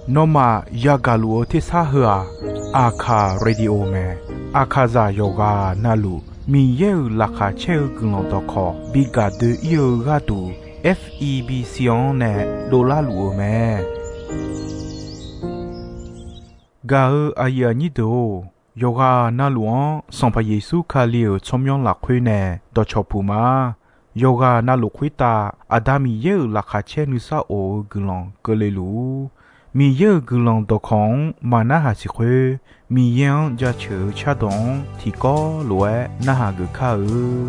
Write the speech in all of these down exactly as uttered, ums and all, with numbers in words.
Nawmaf yagaq luf-eu tersar heu-aq, Aqkaq Radio mae. Aqkaqzaq yawqghaq navluf Miqyaer-euq laqkhaq caer-eu guiqlanq dawqkawq bi gaq doe-ir-eu gharduq, F E B C-anr nae dovlar luf-eu mae. Gaq-eu aqyuif aqnyir deuq-or, yawqghaq navluf-anr Sanqpaq Yeqsur Kali-euq tsawrmyanr lafkhoer nae dawqcawq puq ma. Yawqghaq navluf khoertav Aqda Miqyaer-euq laqkhaq caer nuisar of-eu guiqlanq keuvle luf-ur. Miqyaer-euq guiqlanq dawqkawq-anr maqnarhaq siq khoer, Miqyaer-anr jaceuq-eu cardawq-anr tiqkawv lof-aer narhaq geuf kar-eu.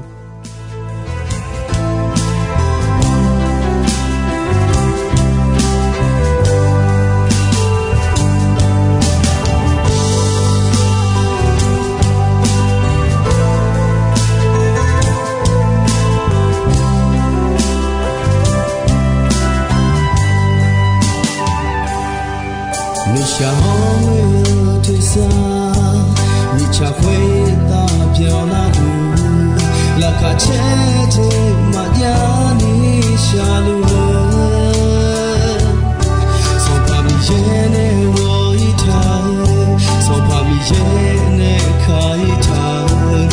Nuishaq-anr ghoe-eu tersar, mirtsaq khoertav byanlar-eu, laqkhaq caer jeq maqjav ni shaqluf-eu, Sanqpaq Miqyaer nae ghawq-ir taq-eu, Sanqpaq Miqyaer nae kaq-ir taq-eu,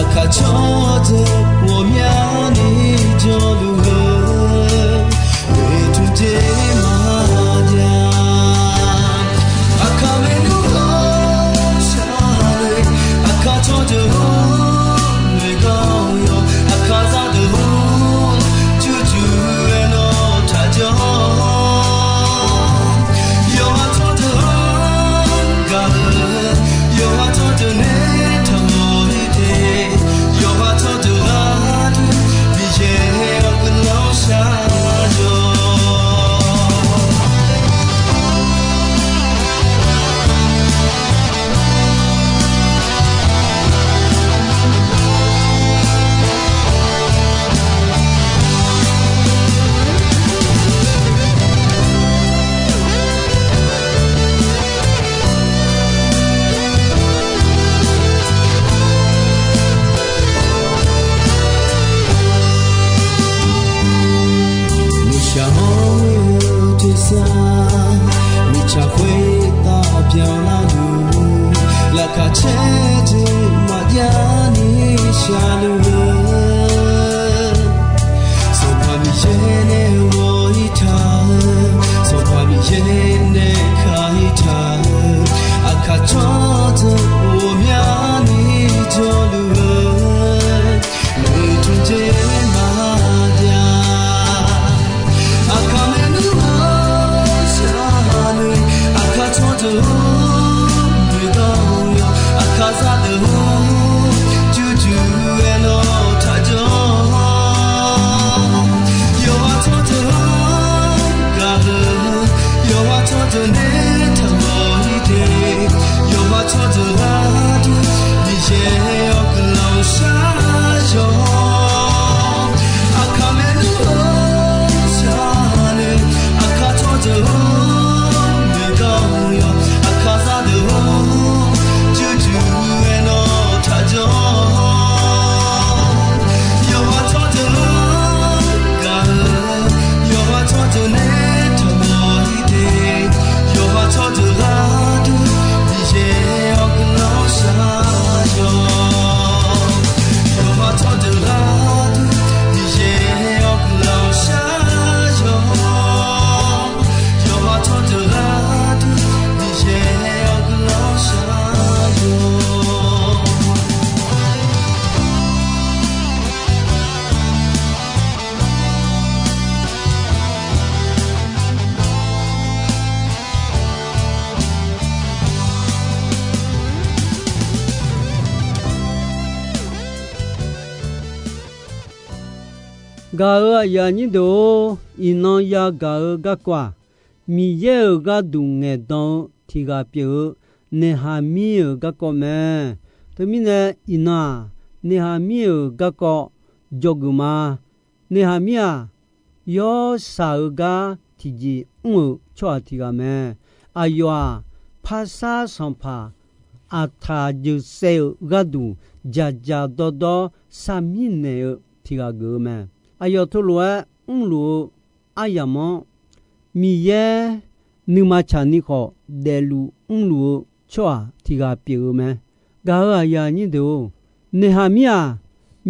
aqkaq tsawrdeuq ghawqmyani jawrluf-eu, oeqtmq jeq maqjav. Aqkaq maernmr-anr shar-eu, aqkaq tsawrdeuq-anr noeqdawq yawq, aqkaq zaqdeuq-anr jurjur-aer nawr taqjawr. Yawqha tsawrdeuq-anr gaq-eu, yawqha tsawrdeuq nae taqmawf-ir de, yawqha tsawrdeuq gharduq Miqyaer-awr guiqlanq shar-awq. Nuishaq-anr ghoe-eu tersar, mirtsaq khoertav byanlar-eu, laqkhaq caer jeq maqjav ni shaqluf-eu, Sanqpaq Miqyaer nae ghawq-ir taq-eu, Sanqpaq Miqyaer nae kaq-ir taq-eu, aqkaq tsawrdeuq ghawqmyani jawrluf-eu, oeqtmq jeq maqjav. Aqkaq maernmr-anr shar-eu, aqkaq tsawrdeuq-anr noeqdawq yawq, aqkaq zaqdeuq-anr jurjur-aer nawr taqjawr. Yawqha tsawrdeuq-anr gaq-eu, yawqha tsawrdeuq nae taqmawf-ir de, yawqha tsawrdeuq gharduq Miqyaer-awr guiqlanq shar-awq. Aqkaq maernmr-anr shar-eu, aqkaq tsawrdeuq-anr noeqdawq yawq, aqkaq zaqdeuq-anr jurjur-aer nawr taqjawr. Yawqha tsawrdeuq-anr gaq-eu, yawqha tsawrdeuq nae taqmawf-ir de, yawqha tsawrdeuq gharduq Miqyaer-awr guiqlanq shar-awq. Yawqha tsawrdeuq gharduq Miqyaer-awr guiqlanq shar-awq. Yawqha tsawrdeuq gharduq Miqyaer-awr guiqlanq shar-awq. Gaq-euq aqyuif aqnyir deuq-or, iqnan yagaq-eu garkawv-aq, Miqyaer-euq gharduq ngaeqdan-eu tiq ghaq pyeuf-eu Neqhaqmir-euq garkawv mae. Teumirnae iqnan-aq, Neqhaqmir-euq garkawv dzawgeuf ma. Neqhaqmir-aq, yawshaq-eu gar tiqjeq mr-euq tsawrhaq tiq ghaq mae. Aqyawf-aq, parsar sanqpaq Aqtaq jeuqsaev-euq gharduq dzaqdzaq dawrdawr sar mirnaeq-eu tiq ghaq geuf-eu mae. Aqyawf teulof-aer mrluf-eu aryamq-anr Miqyaer nuima tsaqni khawf daefluf mrluf-eu tsawrhaq tiq ghaq pyeuf-eu mae. Gaq-euq aqyuif aqnyir deuq-or, Neqhaqmir-aq,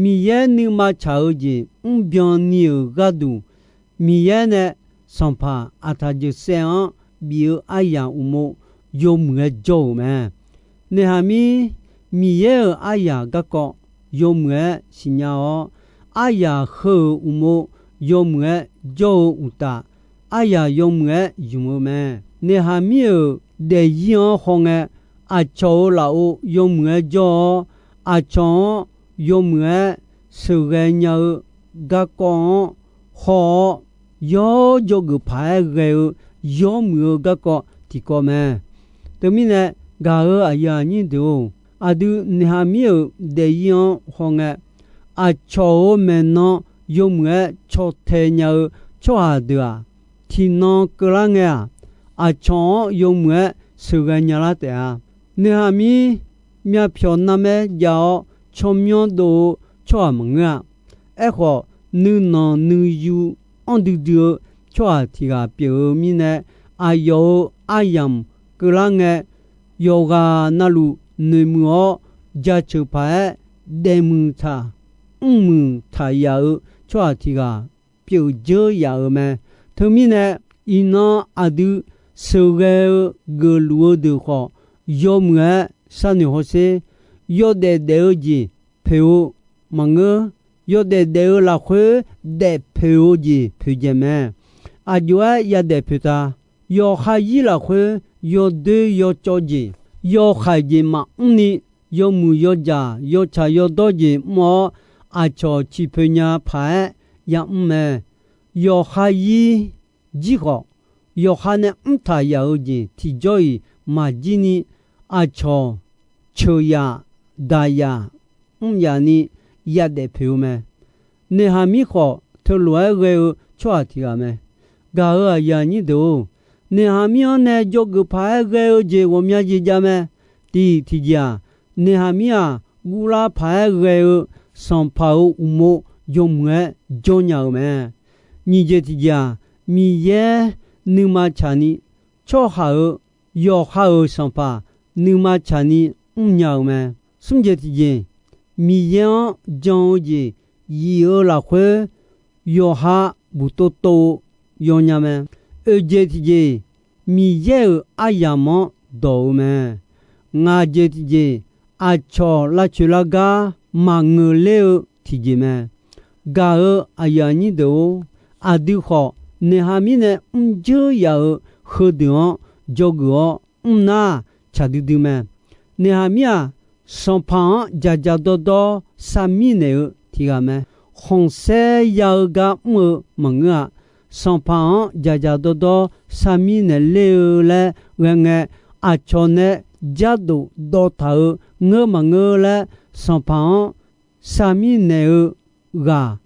Miqyaer nuima tsaq-eu jeq mrbyan ni-euq gharduq, Miqyaer nae sanqpaq Aqtaqjeuqsaev-anr bif-eu aryamq uqmov yawmuiq-aer jawr-euq mae. Neqhaqmir Miqyaer-euq aryaq garkawv yawmuiq-aer siqnya-awr, aryaq heu-euq uqmov yawmuiq-aer jawr-eu uqtaf, aryaq yawmuiq-aer ymq-eu mae. Neqhaqmir-euq daefzir-anr hawngae, aqcawq-euq lafov yawmuiq-aer jawr-awr, aqcawq-anr yawmuiq-aer sheuqghae nya-eu garkawv-anr haw-awr, yawr jawrgeuf paq-aer ghae-eu yawmuiq-eu garkawv tiqkawv mae. Teumirnae, gaq-euq aqyuif aqnyir deuq-or, aqdui Neqhaqmir-euq daefzir-anr hawngae, aqcawq-euq maeqnan yawmuiq-aer caw tae nya-eu tsawrhaq deuq-aq, tiqnan keuvlar ngae-aq, aqcawq-anr yawmuiq-aer sheuqghae nyalar taef-a. Neqhaqmir myavpyawq narmaer jav-awr tsawrmyanr dov-eu tsawrhaq maqngeur-a. Aerkhawf, nuinanq nuiyu anr duidui-eu tsawrhaq tiq ghaq pyeuf-eu mirnae, aqyawf-euq aryamq keuvlar ngae, yawqghaq navluf noeqmuiq-awr jaceuq paq-aer daefmuiq taq mrmuiq taq yaf-eu tsawrhaq tiq ghaq pyeuf dzeur yaf-euq mae. Teumirnae, iqnan aqdui sheuqghae-eu geufluf-eu deuq khawf, yawmuiq-aer sharnoeq hawsher. Yawdaef daef-eu jeq poeq-eu maqngeur. Yawdaef daef-eu lafkhoer daef poeq-eu jeq poeqdzaeq mae. Aqjox-aer yadaef poeq ta. Yawqha zir lafkhoer yawdoer yawcawv jeq, yawkhaeq jeq maqmr ni, yawmuiq yawdzaq yawtsaq yawdawr jeq mr-awr, aqcawq ciqpoeq nya paq-aer yamr mae. Yawqha zir jir khawf, yawqha nae mrtaq yaf-eu jeq tiqjawr-iq maqjir ni, aqcawq ceuq yaf, daq yaf, mr yaf ni yadaef poeq-eu mae. Neqhaqmir khawf, teulof-aer ghae-eu tsawrhaq tiq ghaq mae. Gaq-euq aqyuif aqnyir deuq-or, Neqhaqmir-anr nae jawrgeuf paq-aer ghae-eu jeq ghawqmya jeq jav mae. Tiq tiqjeq-aq, Neqhaqmir-aq, guvlar paq-aer ghae-eu sanqpaq-euq uqmov yawmuiq-aer jawr nya-euq mae. Nyiq jeq tiqjeq-aq, Miqyaer nuima tsaqni, tsawrhaq-euq yawqha-euq sanqpaq nuima tsaqni mrnya-euq mae. Smr jeq tiqjeq, Miqyaer-anr jan-eu jeq yif-eu lafkhoer yawqha buq tov tov-eu yawnya mae. Oeq jeq tiqjeq, Miqyaer-euq aryamq-anr dawq-eu mae. Ngaq jeq tiqjeq, aqcawq lavcoeq lavgar maqngeur ler-eu tiqjeq mae. Gaq-euq aqyuif aqnyir deuq-or, aqdui khawf Neqhaqmir nae mrjeur yaf-euq heudeuq-anr dzawgeuf-awr mr nar, tsaq duidui mae. Neqhaqmir-aq, sanqpaq-anr dzaqdzaq dawrdawr sar mirnaeq-eu tiq ghaq mae. Khanqsaer ya-eu gar mr-eu maqngeur-a. Sanqpaq-anr dzaqdzaq dawrdawr sar mirnaeq ler-eu laer ghae ngae, aqcawq nae jardof dawv taq-eu ngeur maqngeur laer, sanqpaq-anr sar mirnaeq-eu ghaq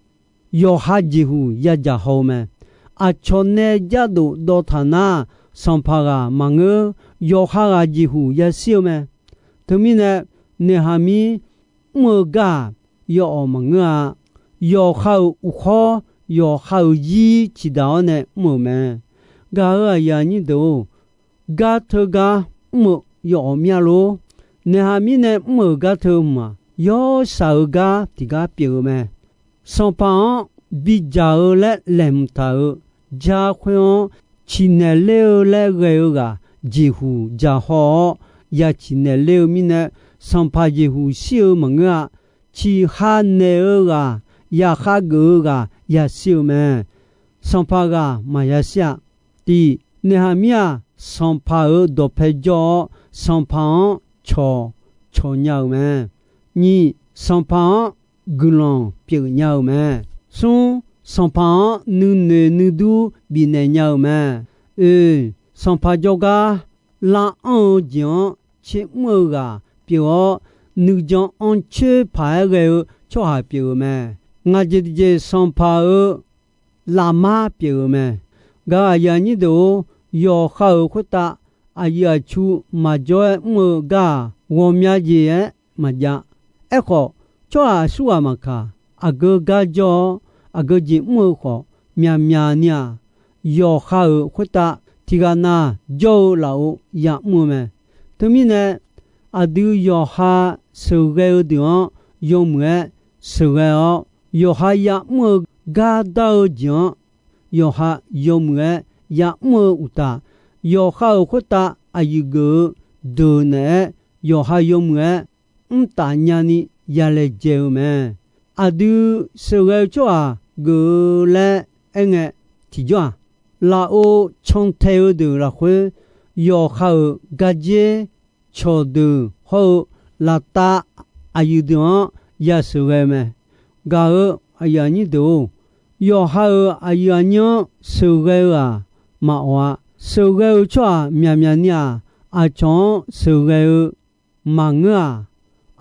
yawqha jeqhuq yadzaq haw-eu mae. Aqcawq nae jardof dawv taq nar, sanqpaq ghaq maqngeur, yawqha ghaq jeqhuq yashir-eu mae. Teumirnae, Neqhaqmir mr-eu gar-aq, yawawq maqngeur-a. Yawqha-euq uqkhawr, yawqha-euq zir ciqdaq-awr nae mr-euq mae. Gaq-euq aqyuif aqnyir deuq-or, gar teugar mr-eu yawawq mir-a lor. Neqhaqmir nae mr-euq gar teu hmq-aq, yawshaq-eu gar tiqgar pyeuf-eu mae. Sanqpaq-anr bidzaq-eu laer laeqhmq taq-euq jar khoer-anr, ciqnaeq ler-eu laer ghae-eu ghaq jeqhuq dzaq haw-awr, ya ciqnaeq ler-eu mirnae, sanqpaq jeqhuq shir-eu maqngeur-a. Ciqha naeq-eu ghaq, yaqkhav geuf-eu ghaq yashir-eu mae. Sanqpaq ghaq maqya shir-a. Tiq, Neqhaqmir-aq, sanqpaq-euq dawqpae jawr-awr, sanqpaq-anr cawq cawq nya-euq mae. Nyiq, sanqpaq-anr guiqlanq pyeuf nya-euq mae. Smr, sanqpaq-anr nuinoeq nuidur bifnaeq nya-euq mae. Oe, sanqpaq jawrgar lav anr-eu jeq-anr tsermr-eu ghaq pyeuf-awr, nuijan anrcoer paq-aer ghae-eu tsawrhaq pyeuf-euq mae. Ngaq jeq tiqjeq, sanqpaq-euq lafmar pyeuf-euq mae. Gaq-euq aqyuif aqnyir deuq-or, yawqha-euq khoertav aqyuif aqtsu maqjawr-aer mr-eu gar-aq, ghawqmya jeq-aer maqjav. Aerkhawf, tsawrhaq aqsurghaq maqkaq, aqgeu gar jawr-awr, aqgeu jeq mr-eu khawf, myaqmyaq ni-aq, yawqha-euq khoertav tiqghaq nav jawr-eu lafov ya'mr-eu mae. Teumirnae, aqdui yawqha sheuqghae-eu deuq-anr yawmuiq-aer sheuqghae-awr, yawqha ya'mr-eu gardar-eu jeq-anr yawqha yawmuiq-aer ya'mr-eu uqtaf, yawqha-euq khoertav aqyuif geuf-eu deuq naeq-aer yawqha yawmuiq-aer mr taf nyani yalaejae-eu mae. Aqdui sheuqghae-eu tsawrhaq geuf-eu laer aerngae, tiqjawr-aq, lafov cantae-eu deuq lafkhoer, yawqha-euq gardzer cawqdeuq hawr-eu laftav aqyuif deuq-anr ya sheuqghae-eu mae. Gaq-euq aqyuif aqnyir deuq-or, yawqha-euq aqyuif aqnyir-anr sheuqghae-eu-aq maqawq-a. Sheuqghae-eu tsawrhaq myaqmyaq ni-aq, aqcawq-anr sheuqghae-eu maqngeur-aq,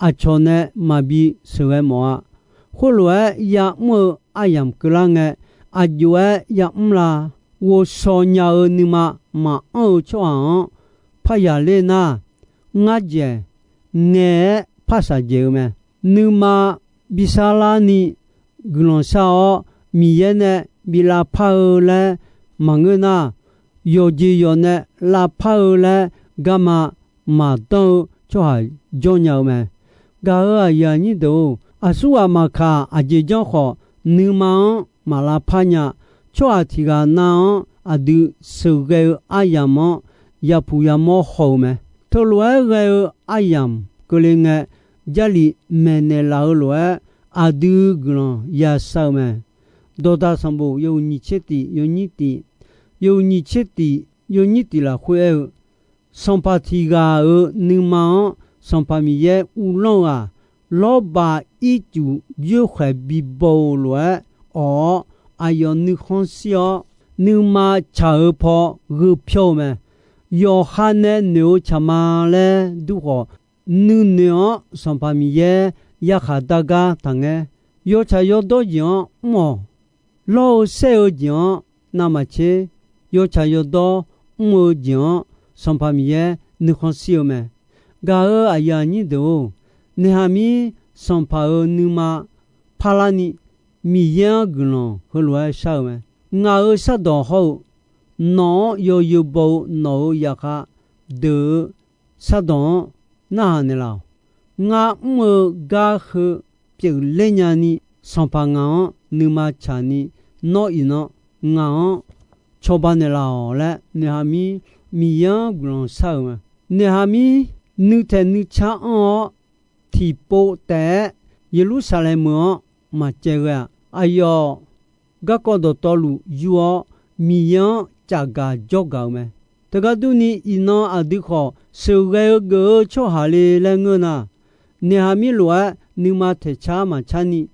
aqcawq nae maqbi sheuqghae mawf-a. Khoerlof-aer ya'mr-eu aryamq keuvlar ngae, aqjox-aer ya'mr la. Ghovshaw nya-eu nuima maqanr-eu tsawrhaq-anr parya ler nar, ngar dzaeq ngae-aer par shaqdzaeq-eu mae. Nuima bi sharlar ni guiqlanq shar-awr, Miqyaer nae bi lavpar-eu laer maqngeur nar, yawqjeq yawq nae lavpar-eu laer garma maqdanr-eu tsawrhaq jawr nya-eu mae. Gaq-euq aqyuif aqnyir deuq-or, aqsurghaq maqkaq aqjeq janr khawf, nuima-anr maq lavpar nya. Tsawrhaq tiqghaq nav-anr aqdui sheuqghae-eu aryamq-anr yapuq yamawr haw-eu mae. Teulof-aer ghae-eu aryamq keuvle ngae, Jarlif maeqnaeq laf-eu lof-aer aqdui guiqlanq yashar-eu mae. Dawqdaq sanqbof yawhuiq nyiq tser tif yawnyir tif, yawhuiq nyiq tser tif yawnyir tif lafkhoer aer-eu, Sanqpaq tiqghaq-euq nuima-anr Sanqpaq Miqyaer uvlanr-eu-aq, lawrbaq ircuf byoerkhaeq bibaw-eu lof-aer awq-awr, aqyawf nuikhanr shir-awr, nuima tsaq-eu paw gheu pyawr-eu mae. Yawqha nae noeq-eu tsaq ma laer dur khawf, nuinoeq-anr Sanqpaq Miqyaer yarkhaq dar gar taqngaer. Yawtsaq yawdawr jeq-anr mr-awq. Lawr-eu saer-eu jeq-anr navmaqtser, yawtsaq yawdawr mr-eu jeq-anr Sanqpaq Miqyaer nuikhanr shir-eu mae. Gaq-euq aqyuif aqnyir deuq-or, naeqhaq mir Sanqpaq-euq nuima parlar ni Miqyaer-anr guiqlanq heulof-aer shar-eu mae. Ngaq-euq shardawq hawr-eu, nawq-anr yawzeu baw-eu nawq-euq zaqkhav deuq-eu shardawq-anr narhaq naeqlaf-awq. Ngar mr-eu gar heu pyeufler nyani, Sanqpaq ngaq-anr nuima tsaq ni, nawr iqnan ngaq-anr cawba naeqlaf-awq laer, naeqhaq mir Miqyaer-anr guiqlanq shar-euq mae. Naeqhaq mir nuitaeq nuicar anr-awr, tiqpov taef-aer Yeqlursaqlaeq meuq-anr maqcaev ghae-aq, aqyawf garkawv dawqtawvluf yur-awr, Miqyaer-anr cafgaq jawrgaq-euq mae. Teugar durni, iqnan aqdui khawf sheuqghae-eu geuf-eu tsawrhaq le laer ngeur nar, naeqhaq mir lof-aer nuima taeqcar maqcar ni,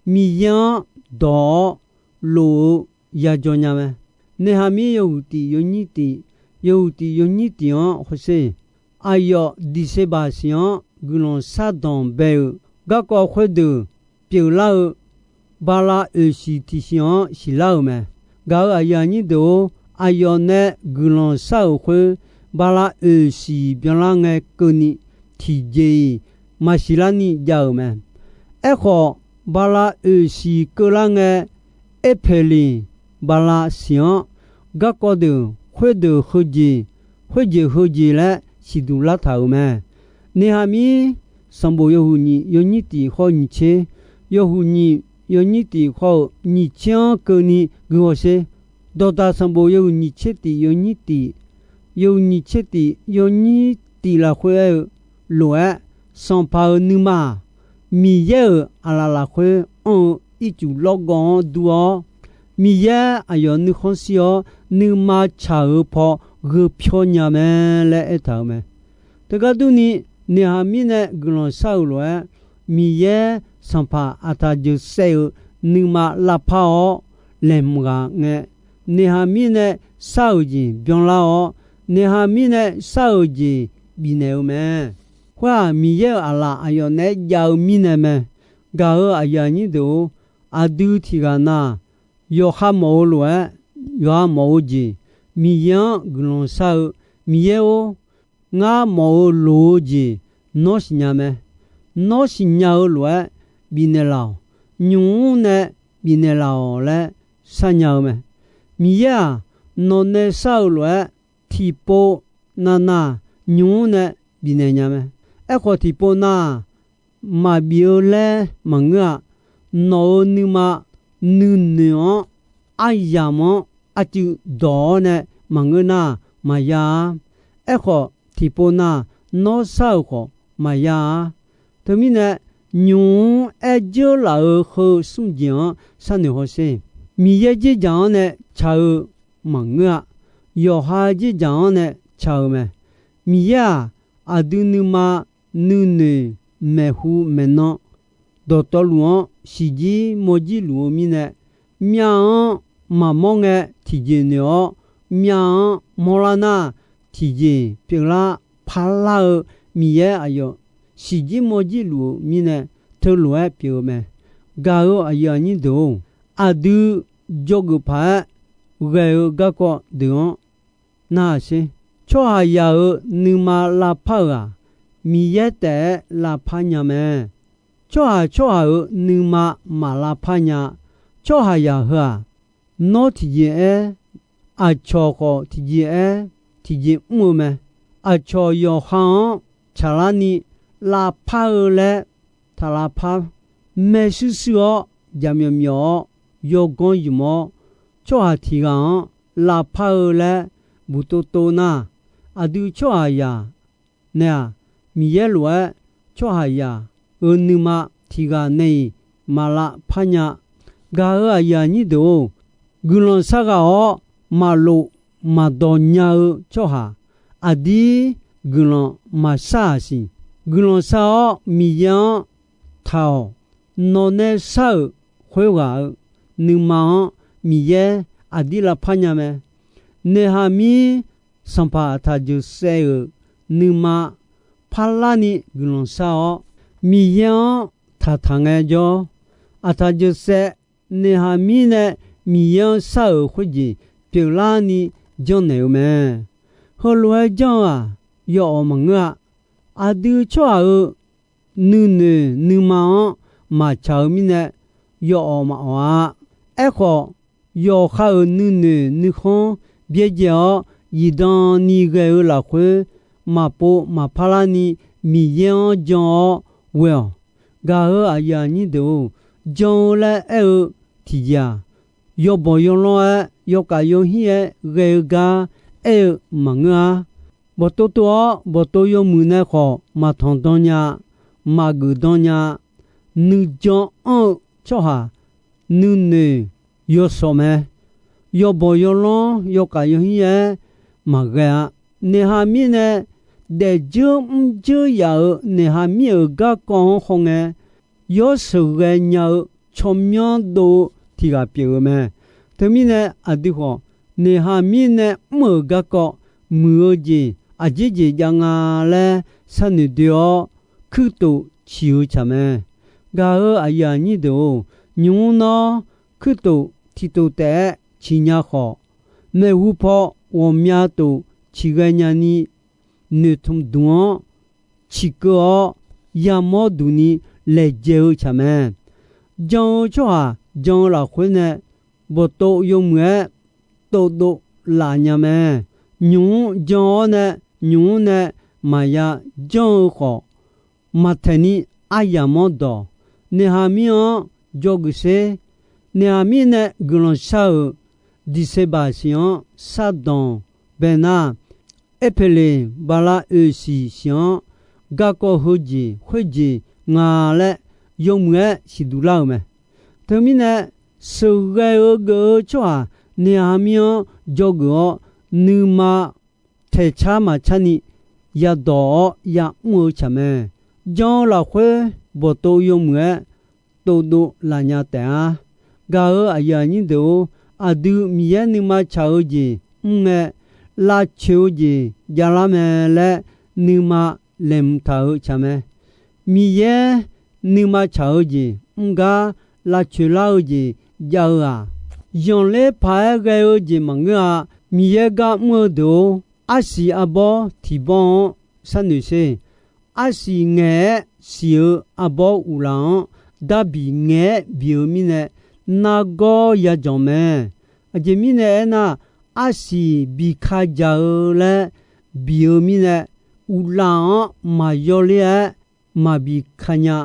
Miqyaer-anr dawq-awr lof-eu yajawr nya mae. Naeqhaq mir yawhuiq tif yawnyir tif, yawhuiq tif yawnyir tif-anr hawsher, aqyawf diqsebaq siq-anr guiqlanq shardanq bae-euq garkawv khoerdeuq pyeuflar-eu, bala oeq siq tiq siq-anr siqlar-euq mae. Gaq-euq aqyuif aqnyir deuq-or, aqyawf nae guiqlanq shar-euq khoer, bala oeq siq byanlar ngae keuvni, tiqjeq-iq maqsiq larni jav-euq mae. Aerkhawf, bala oeq siq keuvlar ngae, Erpeqliq bala siq-anr garkawv deuq khoerdeuq heujeq, khoerjeq heujeq laer siqduq lartaq-euq mae. Naeqhaq mir sanqbof yawhuiq nyiq yawnyir tif khawr nyiq tser, yawhuiq nyiq yawnyir tif khawr-eu nyiq tser-anr keuvni guihaw sher. Dawqdaq sanqbof yawhuiq nyiq tser tif yawnyir tif, yawhuiq nyiq tser tif yawnyir tif lafkhoer aer-eu lof-aer, Sanqpaq-euq nuima-aq, Miqyaer-euq aqlaf lafkhoer anr-eu ircuf lawrgawv-anr dur-awr, Miqyaer aqyawf nuikhanr shir-awr, nuima tsaq-euq paw gheu pyawr nya mae laer aertaq-euq mae. Teugar durni, naeqhaq mir nae guiqlanq shar-euq lof-aer, Miqyaer Sanqpaq aqtaq jeuq saev-eu nuima lavpar-awr laeqhmq ghaq ngae, naeqhaq mir nae shar-euq jeq byanlar-awr, naeqhaq mir nae shar-euq jeq bifnaeq-eu mae. Khoer-aq, Miqyaer-euq aqlaf aqyawf naeq-aer jav-eu mirnae mae. Gaq-euq aqyuif aqnyir deuq-or, aqdui tiqghaq na, yawqha mawf-eu lof-aer, yawqha mawf-eu jeq, Miqyaer-anr guiqlanq shar-eu, Miqyaer-or, ngar mawf-eu loq-eu jeq nawr siqnya mae. Nawr siqnya-eu lof-aer bifnaeq laf-awq. Nymq mr nae bifnaeq laf-awq laer sharnya-eu mae. Miqyaer-aq, nawqnae shar-euq lof-aer, tiqpov navnav nymq-mr nae bifnaeq nya mae. Aerkhawf, tiqpov nav-aq, maqbif-eu laer maqngeur-a. Nawq-euq nuima nuinoeq-anr, aryamq-anr, arcuiv dawq-awr nae maqngeur nar, maqya-a. Aerkhawf, tiqpov nav nawr shar-euq khawf maqya-a. Teumirnae, nymq-mr aer dzeurlaf-euq heu smr jeq-anr sharnoeq hawsher. Miqyaer dzerdzaq-anr nae tsaq-eu maqngeur-a. Yawqha dzerdzaq-anr nae tsaq-eu mae. Miqyaer-aq, aqdui nuima nuinoeq maeqhu maeqnan dawqtawvluf-anr shiqjir mawrjir luf-eu mirnae, myav-anr maqmawr ngae tiqjeq noeq-awr, myav-anr mawrlar nar, tiqjeq pyeuflar parlar-eu Miqyaer aqyawf shiqjir mawrjir luf-eu mirnae, teulof-aer pyeuf-eu mae. Gaq-eu aqyuif aqnyir deuq-or, aqdui dzawgeuf paq-aer ghae-eu garkawv deuq-anr narhaq sher. Tsawrhaqzaq-euq nuima lavpar-euq-aq, Miqyaer taef-aer lavpar nya mae. Tsawrhaq tsawrhaq-euq nuima maq lavpar nya. Tsawrhaqzaq heu-aq, nawr tiqjeq aer, aqcawq khawf tiqjeq aer, tiqjeq mr-eu mae. Aqcawq yawqha-anr tsaqlarni lavpar-eu laer taq lavpar maershuir shuir-awr, jaqmyawf myawf-awr, yawganr ymq-awr, tsawrhaq tiq ghaq-anr lavpar-eu laer buq tov tov nar, aqdui tsawrhaqzaq nae-aq, Miqyaer lof-aer tsawrhaqzaq-euq nuima tiq ghaq nae-iq maq lavpar nya. Gaq-eu aqyuif aqnyir deuq-or, guiqlanq shar ghaq-awr maqlof maqdawq nya-eu tsawrhaq, aqdir guiqlanq maqshar-aq siq. Guiqlanq shar-awr Miqyaer-anr taq-awq. Nawqnae shar-euq khoerghaq-euq nuima-anr Miqyaer aqdir lavpar nya mae. Neqhaqmir sanqpaq Aqtaq Jeuqsaev-euq nuima parlarni guiqlanq shar-awr, Miqyaer-anr taqtaq ngaejawr, Aqtaq Jeuqsaev Neqhaqmir nae Miqyaer-anr shar-euq khoerjeq pyeuflarni janrnaeq-eu mae. Heulof-aer janr-eu-aq, yawawq maqngeur-a. Aqdui tsawrhaq-euq nuinoeq nuima-anr maqtsaq-eu mirnae, yawawq maqawq-a. Aerkhawf, yawqha-euq nuinoeq nuikhanr byaerdzae-awr zifdan ni ghae-eu lafkhoer, maqpov maqpar larni Miqyaer-anr jan-awr ghoe-awq. Gaq-eu aqyuif aqnyir deuq-or, jan-eu laer aer-eu tiqjeq-aq, yawbawq yawlanr-aer yawkaf yawhir-aer ghae-eu gar aer-eu maqngeur-a. Bawqtov tov-awr bawqtov yawmuiq nae khawf maqtanq dan nya, maqgeuf dan nya. Nuijan anr-eu tsawrhaq nuinoeq yawshawq mae. Yawbawq yawlanr yawkaf yawhir-aer maqghae-a. Neqhaqmir nae daefdzeur mrdzeur yaf-euq Neqhaqmir-euq garkawv-anr hawngae, yawr sheuqghae nya-eu tsawrmyanr dov-eu tiq ghaq pyeuf-eu mae. Teumirnae aqdui khawf, Neqhaqmir nae mr-euq garkawv muiq-eu jeq aqjeq jeq jav nga laer sharnoeq doe-awr, kuirtof ciq-eu tsaq mae. Gaq-eu aqyuif aqnyir deuq-or, nymq-mr nawr kuirtof tiqtof taef-aer ciqnya khawf, maeqhu paw ghawqmya tof ciqghae nyani noeqtmq dmq-anr ciqkeuv-awr, yamawr duq ni laejae-eu tsaq mae. Jan-eu tsawrhaq jan-eu lafkhoer nae bawqtov yawmuiq-aer tovdov laf nya mae. Nymq-mr jan-awr nae, nymq-mr nae maqya janr-eu khawf, maqtaeq ni aryamq-anr dawq. Neqhaqmir-anr dzawgeuf sher. Neqhaqmir nae guiqlanq shar-euq December siq-anr shardanq bae nar, Erperleq bala oeq siq siq-anr garkawv heujeq khoerjeq nga laer yawmuiq-aer siqduq lar-euq mae. Teumirnae, sheuqghae-eu geuf-eu tsawrhaq Neqhaqmir-anr dzawgeuf-awr, nuima taeqcar maqcar ni yadawq-awr yamr-eu tsaq mae. Jan-eu lafkhoer bawqtov yawmuiq-aer tovdov laf nya taef-a. Gaq-eu aqyuif aqnyir deuq-or, aqdui Miqyaer nuima tsaq-eu jeq mr ngae, lavcoeq-eu jeq javlar mae laer nuima laeqhmq taq-eu tsaq mae. Miqyaer nuima tsaq-eu jeq mr gar lavcoeq lar-eu jeq jav-eu-aq, zanqler paq-aer ghae-eu jeq maqngeur-a. Miqyaer gar mr-eu deuq-or, arsiq arbawr tiq bawr-anr sharnoeq sher. Arsiq ngaeq-aer siq-eu arbawr uqlaf-anr darbiq ngaeq-aer biq-eu mirnae, nargawr yadzanq mae. Aqjeq mirnae aernar, arsiq biqka jaq-eu laer biq-eu mirnae, uqlaf-anr maqyaw ler-aer maqbi ka nya.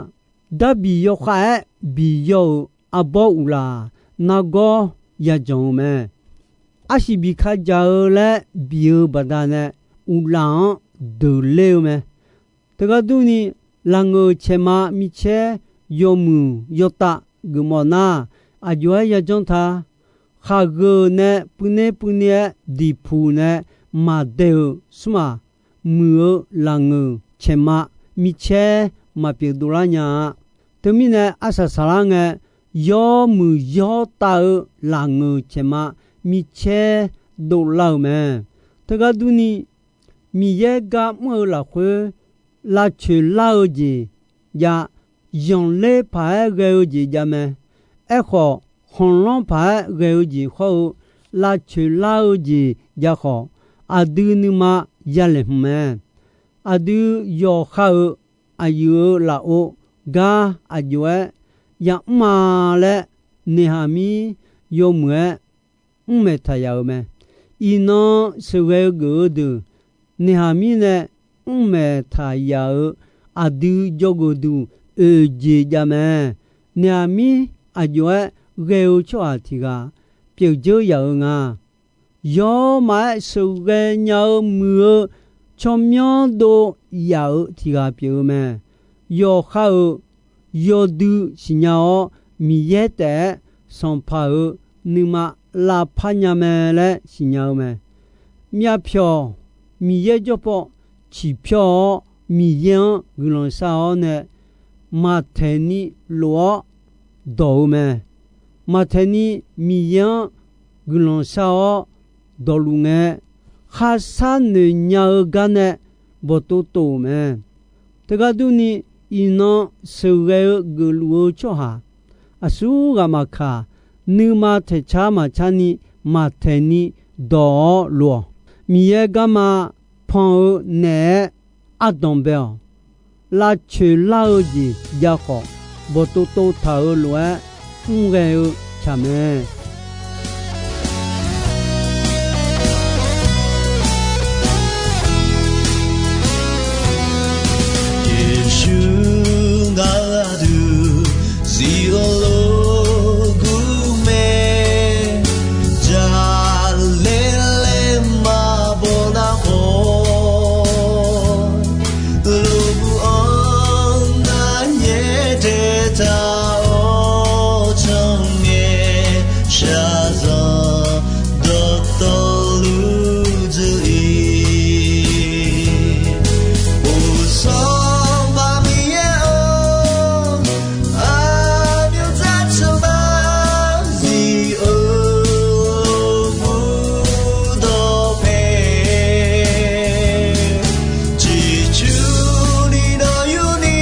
Darbiq yawkhav-aer biqyaw-euq arbawr uqlaf nargawr yajanq-eu mae. Arsiq biqka jaq-eu laer biq-eu baqdanae, uqlaf-anr deuqler-eu mae. Teugar durni, laqngeuq caeqma micaer yawmuiq yawtav geufmawf nar, aqjox-aer yajanr ta. Khaqgeuq nae puivner puivni-aer diqpuq nae maqdaeq-euq smr-aq, muiq-eu laqngeuq caeqma micaer maqpyeuf dovlar nya-a. Teumirnae arsaq saqlar ngae, yawmuiq yawtav-eu laqngeuq caeqma micaer dovlar-euq mae. Teugar durni, Miqyaer gar mr-eu lafkhoer lavcoeq lar-eu jeq jav, yanqler paq-aer ghae-eu jeq jav mae. Aerkhawf, khanqlanr paq-aer ghae-eu jeq hawr-eu lavcoeq lar-eu jeq jav khawf, aqdui nuima yalaeq hmq mae. Aqdui yawqha-euq aqyuif-euq lafov gar aqjox-aer yamr-a laer, noeqhaq mir yawmuiq-aer mr maeq taq yaf-euq mae. Iqnan sheuqghae-eu geuf-eu deuq noeqhaq mirnae mr maeq taq yaf-euq aqdui jawrgeuf duq oeq jeq jav mae. Noeqhaq mir aqjox-aer ghae-eu tsawrhaq tiq ghaq pyeuf dzeur yaf-eu nga. Yawmaf-aer sheuqghae nya-eu muiq-eu tsawrmyanr dov yaf-euq tiq ghaq pyeuf-eu mae. Yawqha-euq yawdui siqnya-awr, Miqyaer taef-aer sanqpaq-euq nuima lavpar nya mae laer siqnya-eu mae. Myavpyawq Miqyaer jawrpaw ciqpyawr-awr, Miqyaer-anr guiqlanq shar-awr nae, maqtaeq ni lof-awr dawq-eu mae. Maqtaeq ni Miqyaer-anr guiqlanq shar-awr dawqluf ngae, kharshar noeq nya-eu gar nae bawqtov tov-euq mae. Teugar durni, iqnan sheuqghae-eu geufluf-eu tsawrhaq aqsurghaq maqkaq, nuima taeqcar maqcar ni maqtaeq ni dawq-awr lof-awq. Miqyaer garma pan-eu naeq-aer ardanq bae-awq. Lavcoeq lar-eu jeq jav khawf, bawqtov tov taq-euq lof-aer mr ghae-eu tsaq mae. Yeqsur ngar aqdui zif-eu lof gur mae, jaqlaer laer maqbaw nar khawf, lof gur-anr ngar yaer daeq taq-awr, tsanr ngae shaqzanq dawqtawvluf dzuif-ir. Uqsanq baq Miqyaer-or, aqmyanluf dzarceuq bar zif-eu lof gur dawqpae, ciqcurni nawq yurni,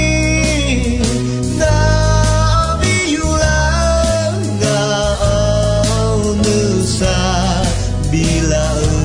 ngaq-anr bi yur lar, ngaq-anr nuisar biflaf-eu.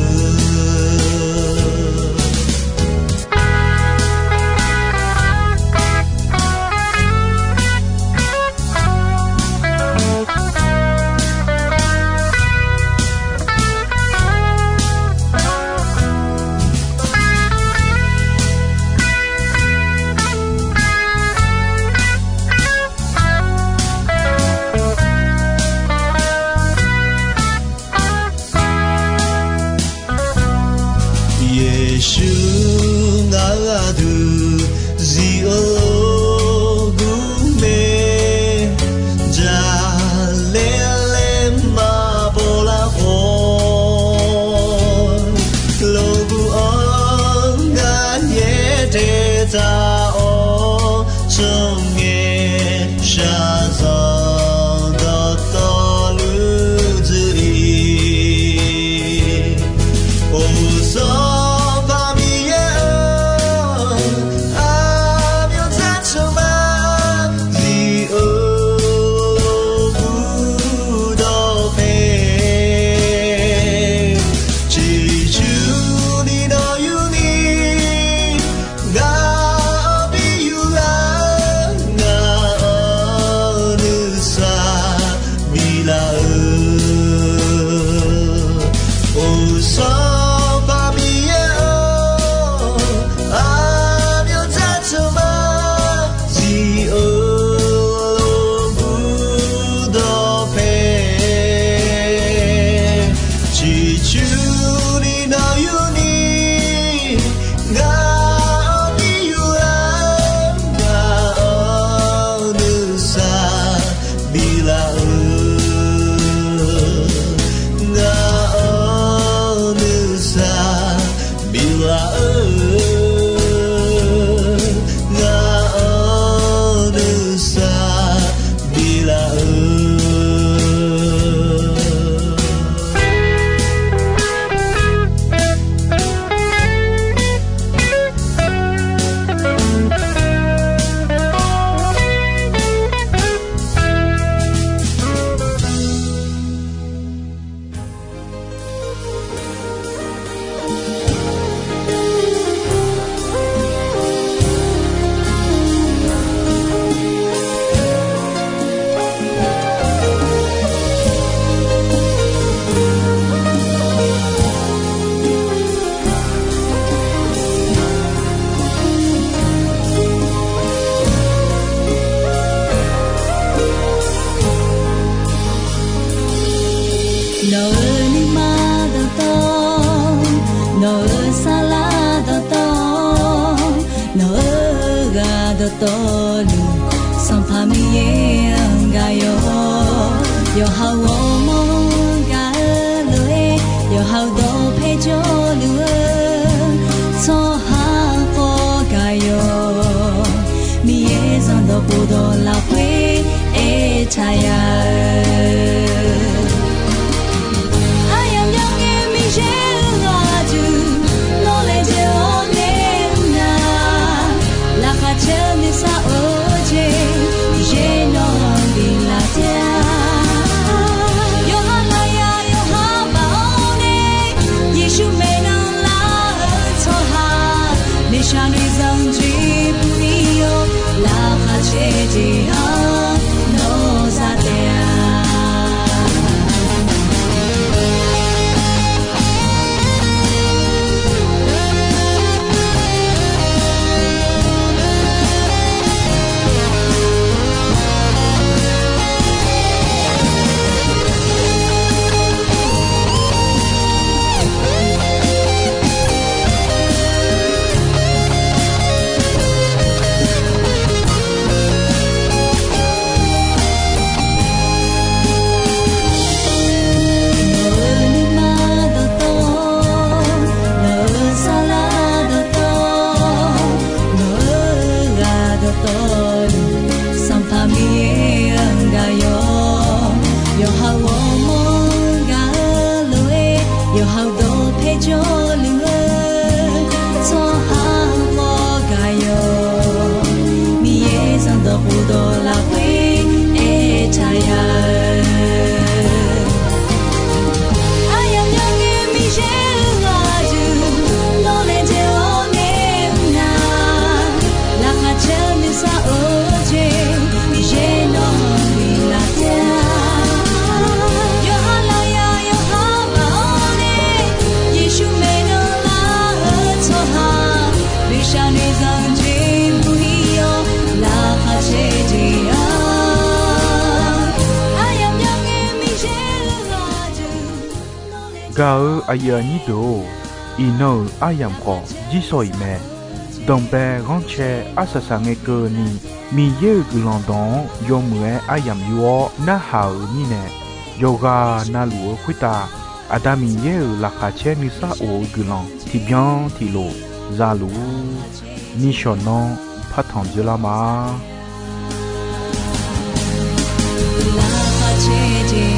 Yeqsur ngar aqdui zif-eu lof gur mae, jaqlaer laer maqbaw lar khawf, lof gur-anr ngar yaer daeq taq-awr, tsanr ngae shaqzanq dawqtawvluf dzuif-ir. Uqsanq baq Miqyaer-or, aqmyanluf dzarceuq bar zif-eu lof gur dawqpae, ciqcurni nawq yurni, ngaq-anr bi yur lar, ngaq-anr nuisar Sanqpaq Miqyaer-or, aqmyanr dzardzaq ma, zif-eu lmqbur dawqpae, ciqcurni nawq yurni, ngaq-anr bi yur-a, ngaq-anr nuisar biflaf-eu, ngaq-anr nuisar biflaf-eu, ngaq-anr nuisar biflaf-eu. Nawq-euq nuima dawqtawv, nawq-euq saflar dawqtawv, nawq-euq ghaq dawqtawvluf, Sanqpaq Miqyaer-anr gaq-awr, yawqha-euq ghawrmawr-anr gaq-eu lof-aer, yawqha-euq dawqpae jawrluf-eu tsawrhaq khawf gaq-awr, Miqyaer zanqdawq khofdawq lafkhoer aertaq ya-eu, aryamq myanr ngae Miqyaer-euq ghaq aqdui, nawr laejae-awr nae mr nar, laqkhaq caer-eu nuisar of-eu jeq, Miqyaer nawq-anr biflaf taef-a. Yawqha lafyaq yawqha baf-awr nae, Yeqsur maeqnan lar-eu tsawrhaq, noeqshaq noeqzanq jeq puq ir-awr, laqkhaq caer jeq-anr nawr za taef-a. Nawq-euq nuima dawqtawv, nawq-euq saflar dawqtawv, nawq-euq ghaq dawqtawvluf, Sanqpaq Miqyaer-anr gaq-awr, yawqha-euq ghawrmawr-anr gaq-eu lof-aer, yawqha-euq dawqpae jawrluf-eu tsawrhaq khawf gaq-awr, Miqyaer zanqdawq khofdawq lafkhoer aertaq ya-eu, aryamq myanr ngae Miqyaer-euq ghaq aqdui, nawr laejae-awr nae mr nar, laqkhaq caer-eu nuisar of-eu jeq, Miqyaer nawq-anr biflaf taef-a. Yawqha lafyaq yawqha baf-awr nae, Yeqsur maeqnan lar-eu tsawrhaq, noeqshaq noeqzanq jeq puq ir-awr, laqkhaq caer jeq-anr, aryamq myanr ngae Miqyaer-euq ghaq aqdui, nawr laejae-awr Gaq-euq aqyuif aqnyir deuq-or, iqnan-euq aryamq khawf jirsawq iq mae. Danqbae ghanrcae arsaq saq ngae keuvni, Miqyaer-euq guiqlanq dawq-anr yawmuiq-aer aryamq yur-awr narhaq-euq mirnae, yawqghaq navluf-eu khoertav Aqda Miqyaer-euq laqkhaq caer nuisar of-eu guiqlanq tiqbyan tiqlof za luf-ur. Nishawq nanr partanq dzoerlar ma. Laqkhaq caer jeq